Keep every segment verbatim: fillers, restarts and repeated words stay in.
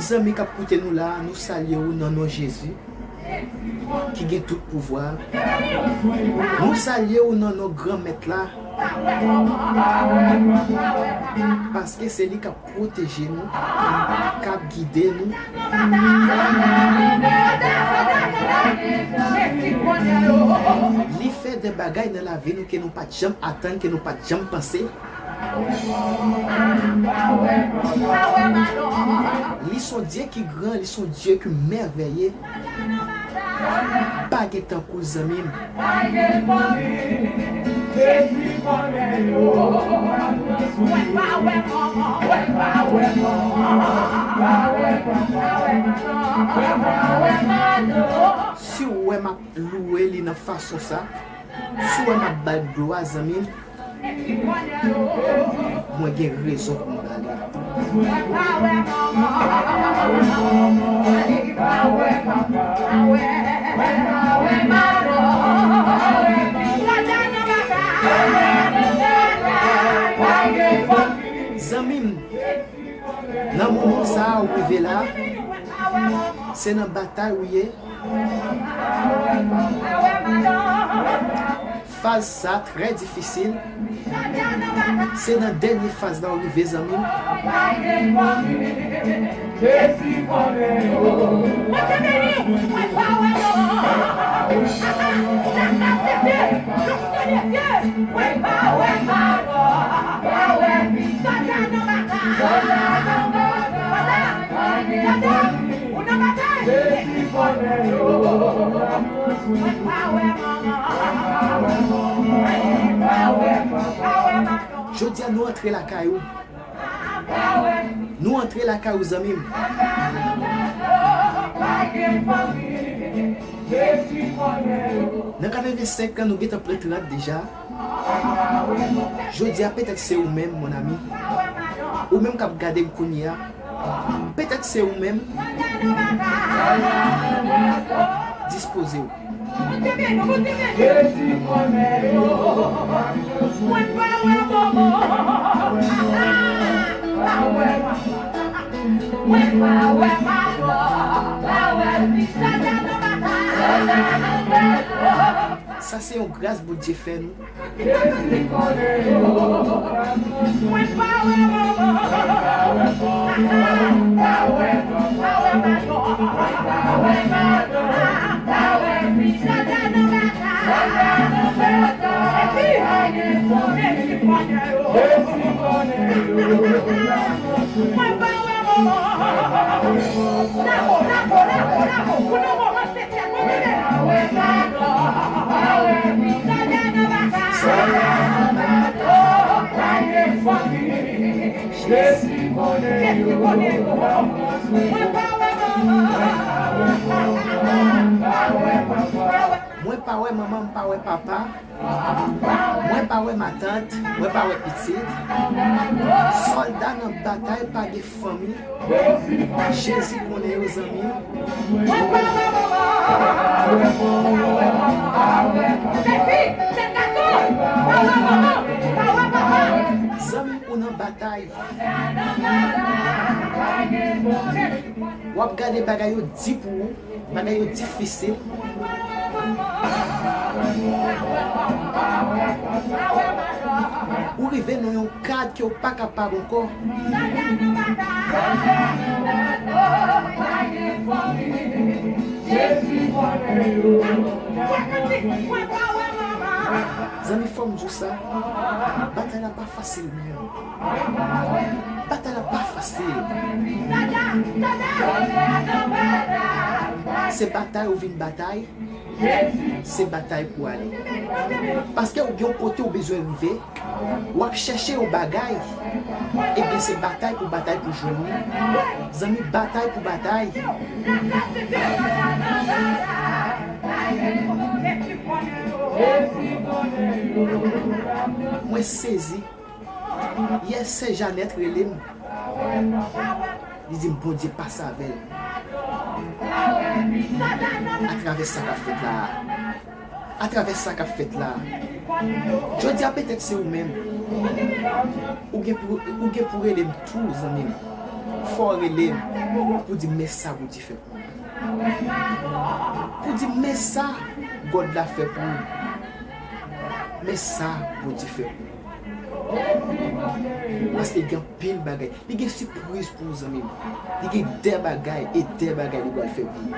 Zanmi k ap koute nou la, nou salye w nan non Jezi, ki gen tout pouvwa. Nou salye w nan non Granmèt la, paske se li k ap pwoteje nou, k ap gide nou. Li fè de bagay nan lavi nou ke nou pa t janm atann, ke nou pa t janm panse. Li s on Dye ki gran, li s on Dye ki mèvèye. Pa gen tankou l, zanmi m. Si w wè m ap louwe li nan fason sa, si w wè m ap ba l glwa, zanmi m, mwen gen rezon pou m ba li. Zanmi m, nan moman sa a ou rive la, se nan batay ou ye. Faz sa trè difisil. Se nan dènye faz la w rive, zanmi m. Jodi a nou antre lakay ou. Nou antre lakay ou, zanmi m. Nan katrevensenk an, nou gentan pran trant deja. Jodi a, petèt se ou menm, mon ami. Ou menm k ap gade m kounye a. Petèt se ou menm. Dispoze w. Sa se yon gras Bondye fè nou. Mwen pa wè manman, m pa wè papa. Mwen pa wè matant, mwen pa wè pitit. Sòlda nan batay pa gen fanmi. Jezi konnen yo, zanmi. Zanmi, ou nan batay. W ap gade bagay yo di pou ou. Bagay yo difisil. Ou rive nan yon kad ke w pa kapab ankò. Zanmi, fò m di w sa, batay la pa fasil menm. Batay la pa fasil. Se batay ou vin batay. Se batay pou ale. Paske ou gen yon kote ou bezwen rive. W ap chèche yon bagay. Ebyen, se batay pou batay pou jwenn li. Zanmi, batay pou batay. Mwen sezi. Yè, sè Janèt rele m. Li di m Bondye pase avè l. Atravè sa k ap fèt la a. Atravè sa k ap fèt la a. Jodi a, petèt se ou menm. Ou gen pou, ou gen pou rele m tou, zanmi m. Fò w rele m pou di men sa Bondye fè pou ou. Pou di men sa God la fè pou ou. Men sa Bondye fè pou ou. Paske gen anpil bagay. Li gen sipriz pou ou, zanmi m. Li gen de bagay e de bagay li pral fè pou ou.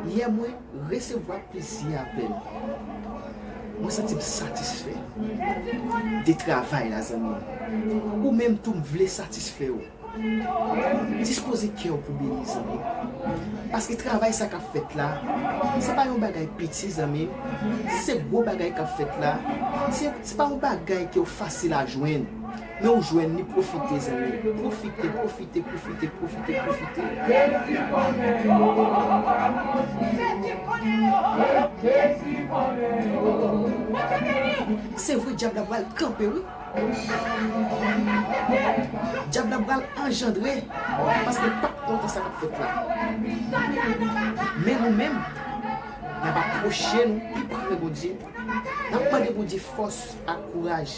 Yè mwen resevwa plizyè apèl. Mwen santi m satisfè de travay la, zanmi m. Ou menm tou, m vle satisfè w. Dispoze kè w pou beni, zanmi m. Paske travay sa k ap fèt la, se pa yon bagay piti, zanmi m. Se gwo bagay k ap fèt la. Se, se pa yon bagay ke w fasil a jwenn. Men ou jwenn li, pwofite, zanmi. Pwofite, pwofite, pwofite, pwofite, pwofite. Se vre, dyab la pral kanpe, wi. Dyab la pral anjandre, paske l p ap kontan sa k ap fèt la. Men nou menm, n ap apwoche nou pi pre Bondye. N ap mande Bondye fòs ak kouraj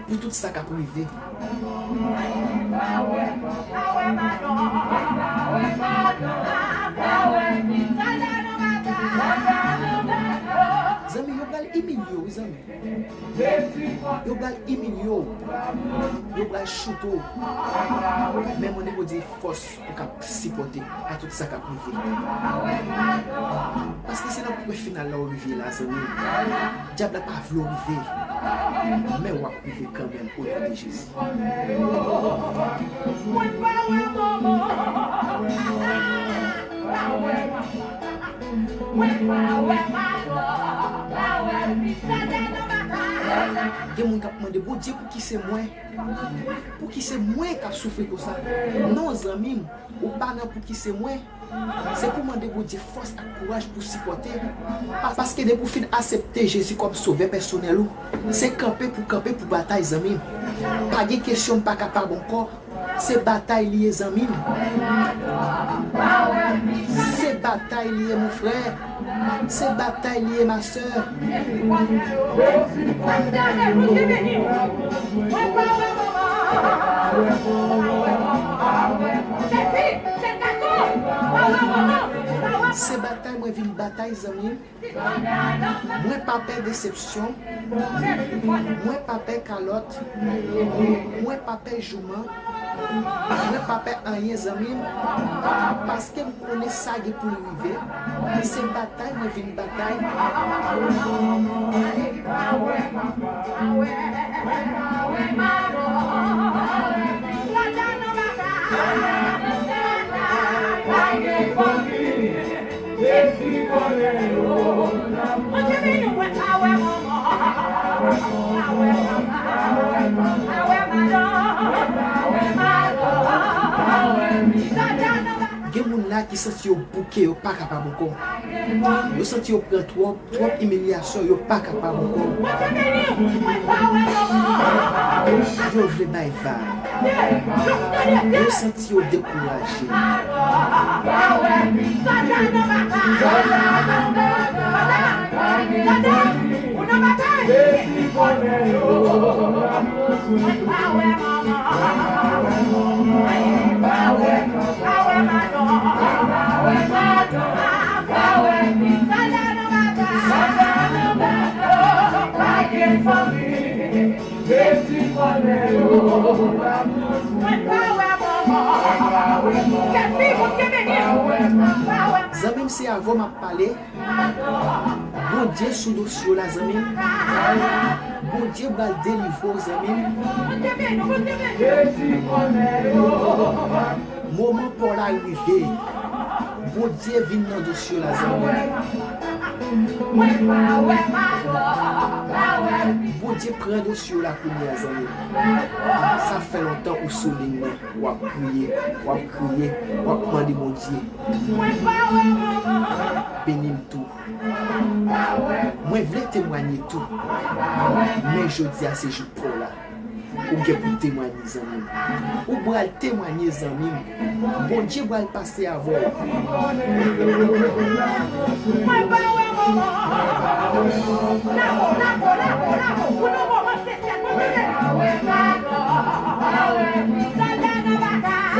pou tout sa k ap rive. Zanmi, yo pral imilye w, wi, zanmi. Yo pral imilye w. Yo pral choute w. Men mande Bondye fòs pou w kab sipòte a tout sa k ap rive. Paske se nan pwen final la w rive la, zanmi. Dyab la pa vle w rive. Men w ap rive kanmenm, o non de Jezi. Gen moun k ap mande, Bondye, pouki se mwen? Pouki se mwen k ap soufri konsa? Non, zanmi m, ou pa nan pouki se mwen. Se pou mande Bondye fòs ak kouraj pou sipòte. Pa-, paske depi w fin aksepte Jezi kòm sovè pèsonèl ou, se kanpe pou kanpe pou batay, zanmi m. Pa gen kesyon m pa kapab ankò. Se batay li ye, zanmi m. Se batay li ye, mon frè. Se batay li ye, ma sè. Se batay mwen vin batay, zanmi m. Mwen pa pè desepsyon. Mwen pa pè kalòt. Mwen pa pè jouman. Mwen pa pè anyen, zanmi m. Paske m konnen sa gen pou l rive. Se batay mwen vin batay. Gen moun la ki santi yo bouke, yo pa kapab ankò. Yo santi yo pran twòp, twòp imilyasyon, yo pa kapab ankò. Yo vle bay vag. Yo santi yo dekouraje. Zanmi m, se avè w m ap pale. Bondye sou dosye w la, zanmi m. Bondye pral delivre w, zanmi m. Moman pa w la rive. Bondye vin nan dosye w la, zanmi. Bondye pran dosye w la kounye a, zanmi. Sa fè lontan ou sou liy nan, w ap priye, w ap kriye, w ap mande Bondye beni m tou. Mwen vle temwanye tou. Men jodi a se jou pa w la. Ou gen pou temwanye, zanmi m. Ou pral temwanye, zanmi m. Bondye pral pase avè w. Mwen pa wè moman. Lago, lago, lago, lago. Pou nou moman se sèl mwen mwen. Sòlda nan batay.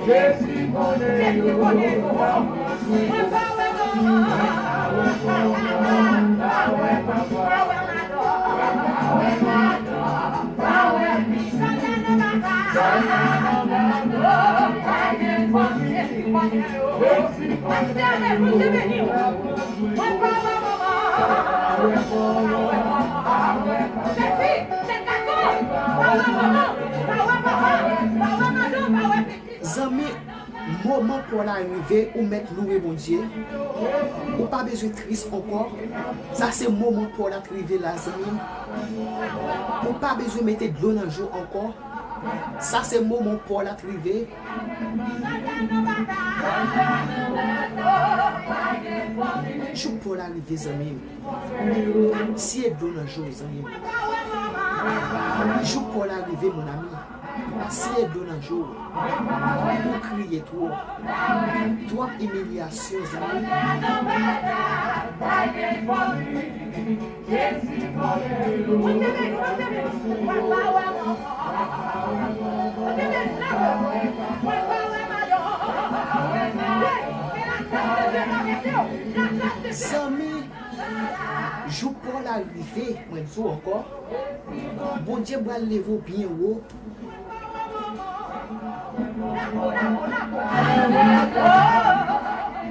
Jezi konnen yo. Mwen pa wè manman. Pa wè papa. Pa wè madanm. Pa wè madanm. Pa wè sòlda nan batay. Jezi konnen yo. Pastè, Bondye beni w. Mwen pa wè manman. Pa wè papa. Se fi, se gason. Pa wè manman. Pa wè papa. Pa wè madanm. Pa wè pitit. Zanmi, moman pa w la rive, ou mèt louwe Bondye. Ou pa bezwen tris ankò. Sa se moman pa w la t rive la, zanmi. Ou pa bezwen mete dlo nan je w ankò. Sa se moman pa w la t rive. Jou pa w la rive, zanmi. Siye dlo nan je w, zanmi. Jou pa w la rive, mon ami. Siye dlo nan je w. Ou kriye twòp. Twòp imilyasyon, zanmi. Zanmi, jou pa w la rive, mwen di w ankò. Bondye pral leve w byen wo.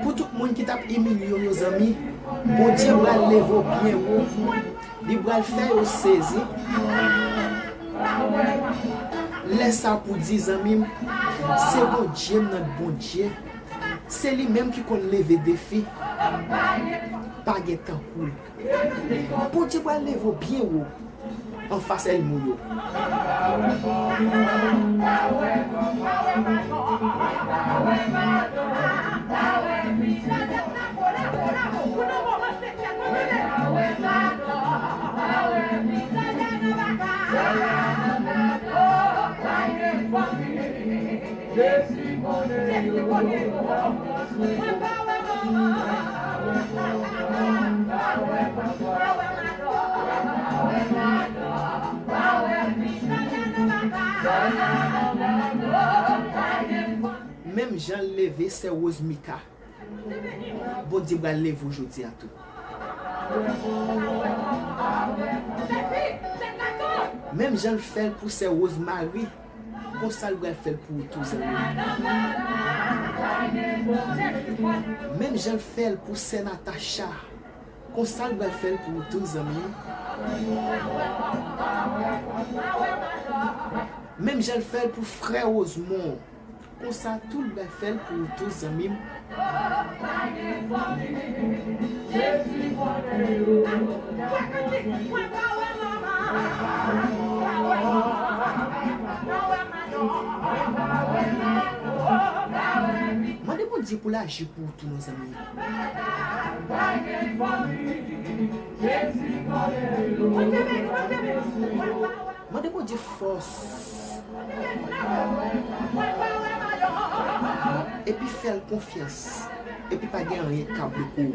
Pou tout moun ki t ap imilye w yo, zanmi, Bondye pral leve w byen wo. Li pral fè yo sezi. Lè sa pou di, zanmi m, se Bondye m nan Bondye. Se li menm ki konn leve defi. Pa gen tankou l. Bondye pral leve w byen wo anfas ènmi w yo. Jezi konnen yo. Mwen pa wè manman. Pa wè papa. Pa wè madanm. Pa wè madanm. Pa wè pitit. Menm jan l leve sè Rose Mika, Bondye pral leve w jodi a tou. Menm jan l fè l pou sè Rose Marie, konsa l pral fè l pou ou tou, zanmi. Menm jan l fè l pou sè Natacha, konsa l pral fè l pou ou tou, zanmi. Menm jan l fè l pou frè Rosemond, konsa tou l pral fè l pou ou tou, zanmi m. Mande Bondye pou l aji pou ou tou, non, zanmi. Mande Bondye fòs. Epi fè l konfyans. Epi pa gen anyen k ka bloke w.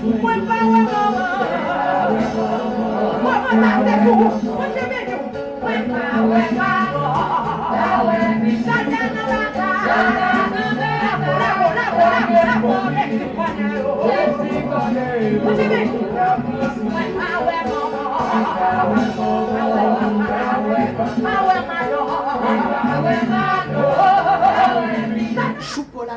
Mwen pa wè manman. Manman sa se pou ou. Bondye beni w. Mwen pa wè manman. Satan nan lakay. Lago, lago, lago, lago. Mèsi Bondye. Bondye beni w. Mwen pa wè manman. Pa wè manman. Pa wè manman. Jou pa w la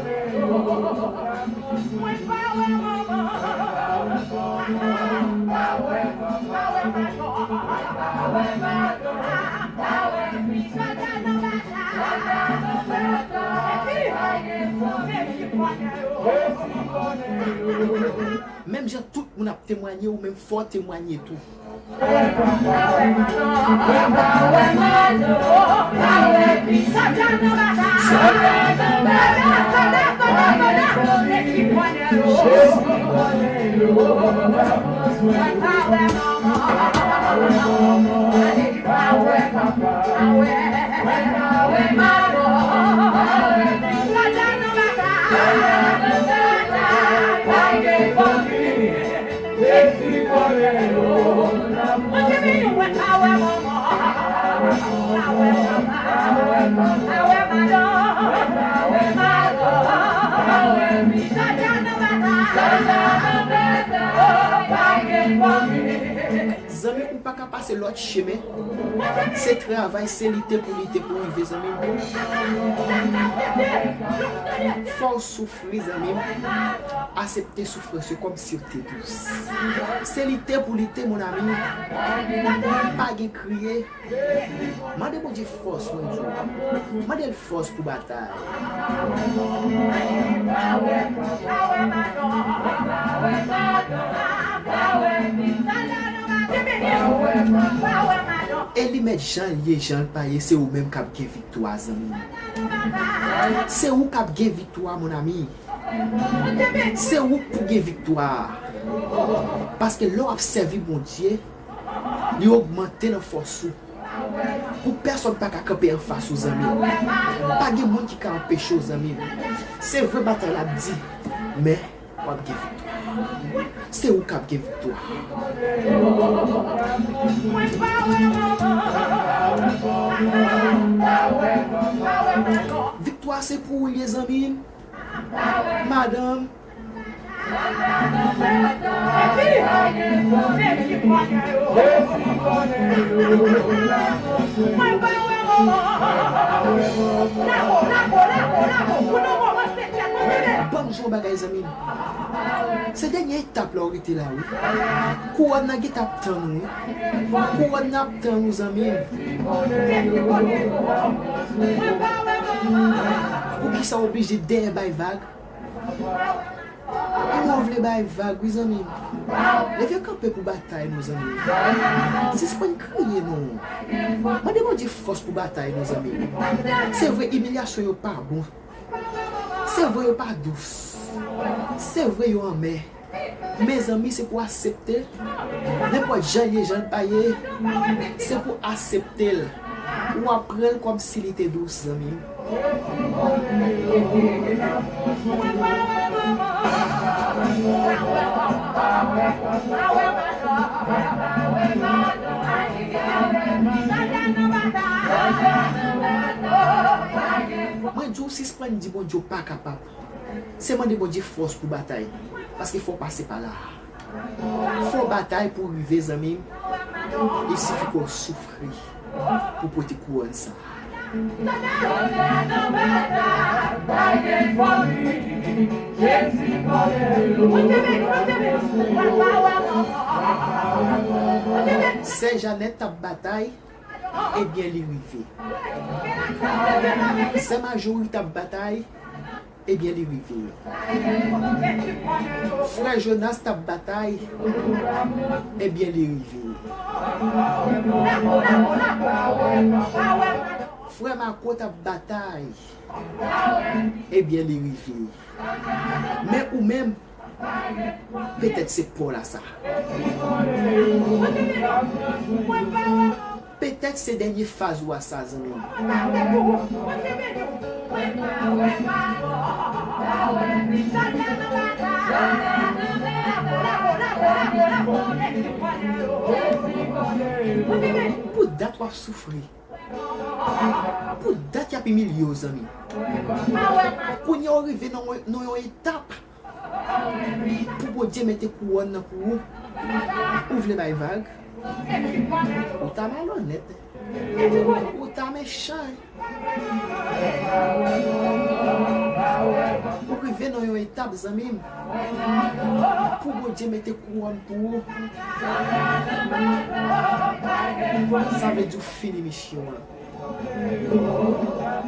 Menm jan tout moun ap temwanye, ou menm fò w temwanye tou. Zanmi, ou pa ka pase lòt chemen. Se travay, se lite pou lite pou rive, zanmi m. Fò w soufri, zanmi m. Aksepte soufrans yo kòmsi yo te dous. Se lite pou lite, mon ami. Pa gen kriye. Mande Bondye fòs, mwen di w. Mande l fòs pou batay. E li mèt jan l ye, jan l pa ye, se ou menm k ap gen viktwa, zanmi m. Se ou k ap gen viktwa, mon ami. Se ou k pou gen viktwa a. Paske lè w ap sèvi Bondye, li ogmante nan fòs ou. Pou pèsonn pa ka kanpe anfas ou, zanmi m. Pa gen moun ki ka anpeche w, zanmi m. Se vre batay la ap di, men w ap gen viktwa. Se ou k ap gen viktwa. Viktwa se pou ou l ye, zanmi m. Madanm. Ban m di w yon bagay, zanmi m. Se dènye etap la w rete la, wi. Kouwòn nan gentan ap tann ou, wi. Kouwòn nan ap tann ou, zanmi m. Poukisa w oblije dèyè bay vag? Ou vle bay vag, wi, zanmi m. Leve kanpe pou batay nou, zanmi m. Sispann kriye, non. Mande Bondye fòs pou batay nou, zanmi m. Se vre, imilyasyon yo pa bon. Se vre, yo pa dous. Se vre, yo anmè. Men, zanmi, se pou aksepte. Nenpòt jan l ye, jan l pa ye, se pou aksepte l. Ou ap pran l kòmsi li te dous, zanmi m. Mwen di w, sispann di Bondye w pa kapab. Se mande Bondye fòs pou batay. Paske fò w pase pa la. Fò w batay pou w rive, zanmi m. Il sifi ke w soufri pou pote kouwòn sa a. Sè Janèt t ap batay, ebyen li rive. Sè Majori t ap batay, ebyen li rive. Frè Jonas t ap batay, ebyen li rive. Frè Mako t ap batay, ebyen li rive. Men ou menm, petèt se pa w la sa. Petèt se dènye faz ou a sa, zanmi m. Pou dat w ap soufri. Pou dat y ap imilye w, zanmi. Kounye a w rive nan, nan yon etap pou Bondye mete kouwòn nan pou ou. Ou vle bay vag? Ou ta malonèt. Ou ta mechan. Ou rive nan yon etap, zanmi m, pou Bondye mete kouwòn pou ou. Sa vle di w fini misyon an.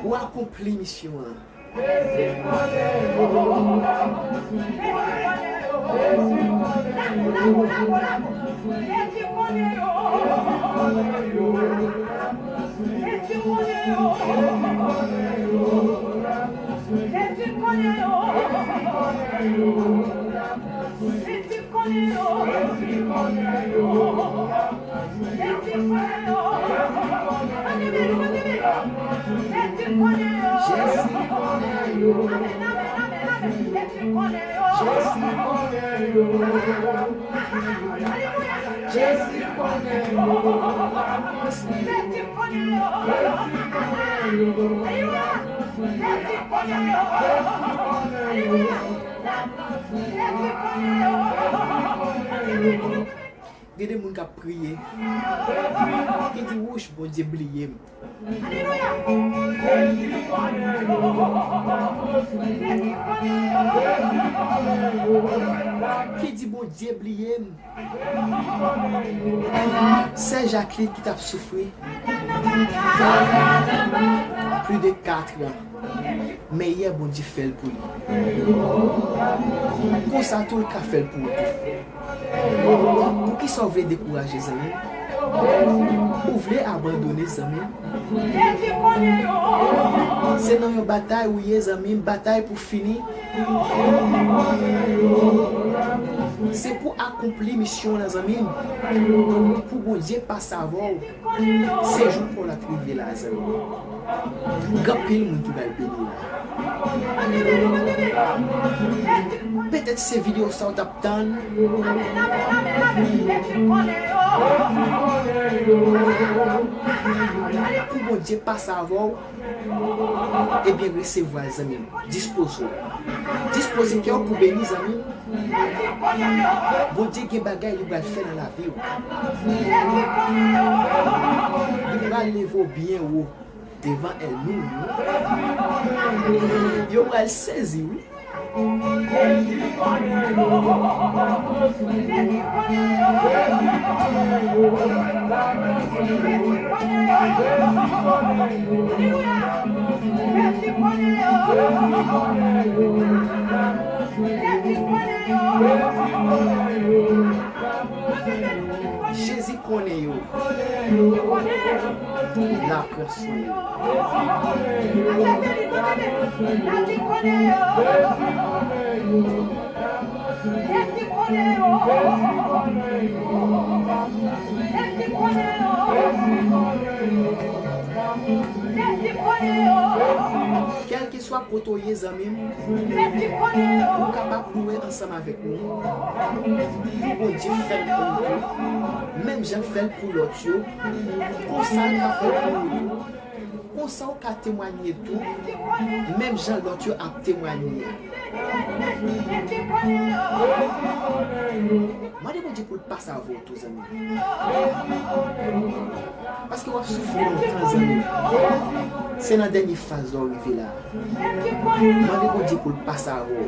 Ou akonpli misyon an. Jezi konnen yo. Jezi konnen yo. Jezi konnen yo. Gen de moun k ap priye, ki di, "Wouch, Bondye bliye m." Ki di, "Bondye bliye m." Sè Jacqueline ki t ap soufri plis de kat an. Men yè Bondye fè l pou li. Konsa tou l ka fè l pou ou tou. Poukisa w vle dekouraje, zanmi m? Ou vle abandone, zanmi m? Se nan yon batay ou ye, zanmi m, batay pou fini. Se pou akonpli misyon w lan, zanmi m. Pou Bondye pase avè w. Se jou pa w la t rive la, zanmi. Gen anpil moun ki pral beni la. Petèt se videyo sa w t ap tann. Pou Bondye pase avè w, ebyen, resevwa l, zanmi m. Dispoze w. Dispoze kè w pou beni, zanmi m. Bondye gen bagay li pral fè nan lavi w. Li pral leve w byen wo devan ènmi w yo. Yo pral sezi, wi. Jezi konnen yo. L ap pran swen yo. Kèlkeswa kote w ye, zanmi m, ou kapab louwe ansanm avèk nou. Pou Bondye fè l pou ou tou, menm jan l fè l pou lòt yo, konsa l ka fè l pou ou tou. Konsa w ka temwanye tou, menm jan lòt yo ap temwanye. Mande Bondye pou l pase avè w tou, zanmi. Paske w ap soufri lontan, zanmi. Se nan dènye faz la w rive la. Mande Bondye pou l pase avè w.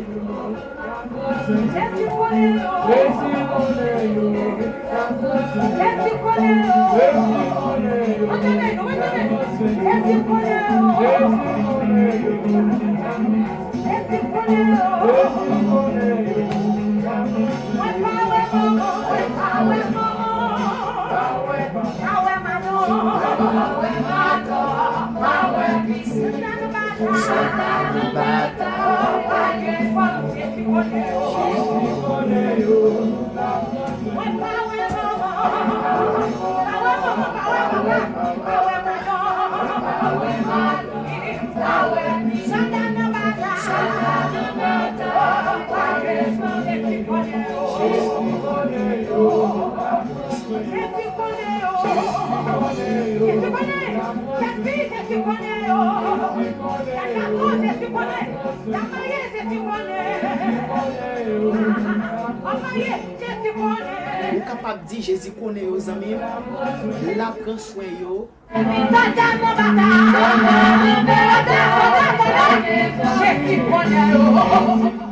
Ou kapab di Jezi konnen yo, zanmi m. L ap pran swen yo.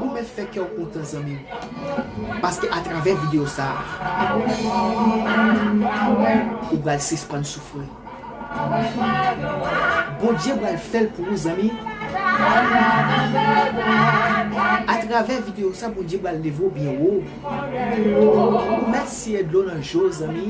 Ou mèt fè kè w kontan, zanmi m. Paske atravè videyo sa a, ou pral sispann soufri. Bondye pral fè l pou ou, zanmi. Atravè videyo sa, Bondye pral leve w byen wo. Ou mèt siye dlo nan je w, zanmi.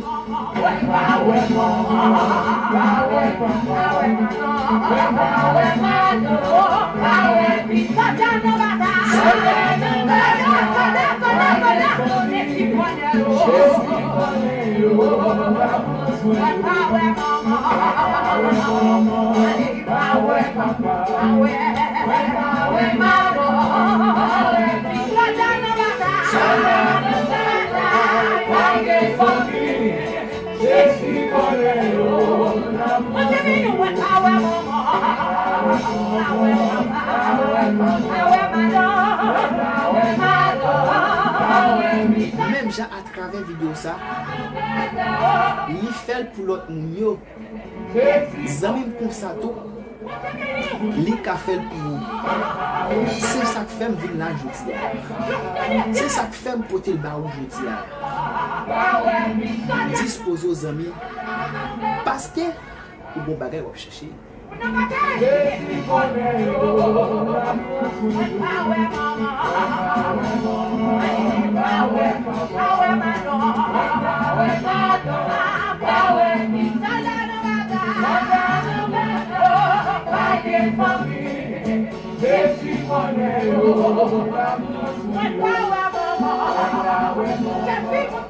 Menm jan atravè videyo sa, li fè l pou lòt moun yo. Zanmi m konsa tou, li ka fè l pou ou. Se sa k fè m vin la jodi a. Se sa k fè m pote l ba ou jodi a. Dispoze w, zanmi, paske ou gon bagay w ap chèche.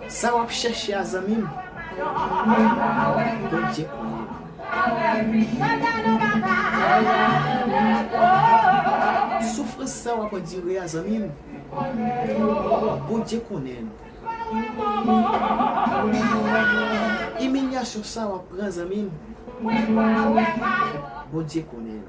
Sa w ap chèche a, zanmi m, Bondye konnen. Soufrans sa w ap andire a, zanmi m, Bondye konnen l. Imilyasyon sa w ap pran, zanmi m, Bondye konnen l.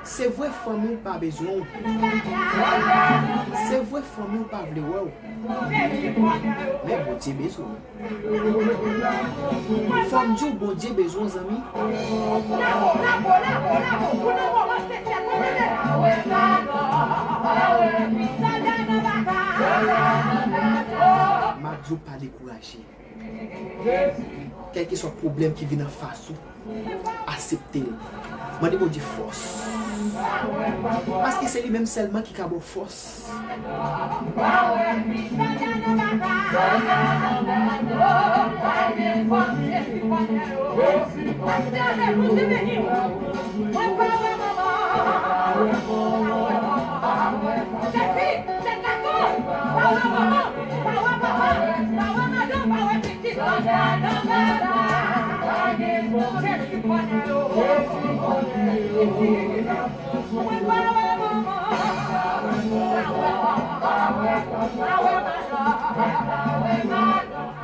Se vre, fanmi w pa bezwen w. Se vre, fanmi w pa vle wè w. Men Bondye bezwen w. Fò m di w, Bondye bezwen w, zanmi. M ap di w, pa dekouraje. Kèlkeswa pwoblèm ki vin anfas ou, asepte l. Mande Bondye fòs. Paske se li menm sèlman ki ka ba w fòs.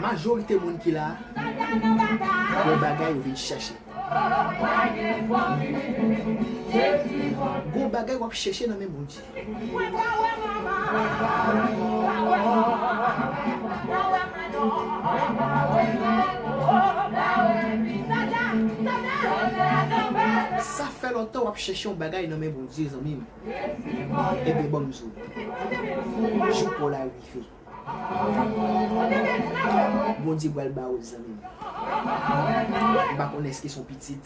Majorite moun ki la a, gen bagay yo vin chèche. Gon bagay w ap chèche nan men Bondye. Sa fè lontan w ap chèche yon bagay nan men Bondye, zanmi m. Ebyen, ban m di w, jou pa w la rive. Bondye pral ba w, zanmi m. M pa konnen èske se yon pitit.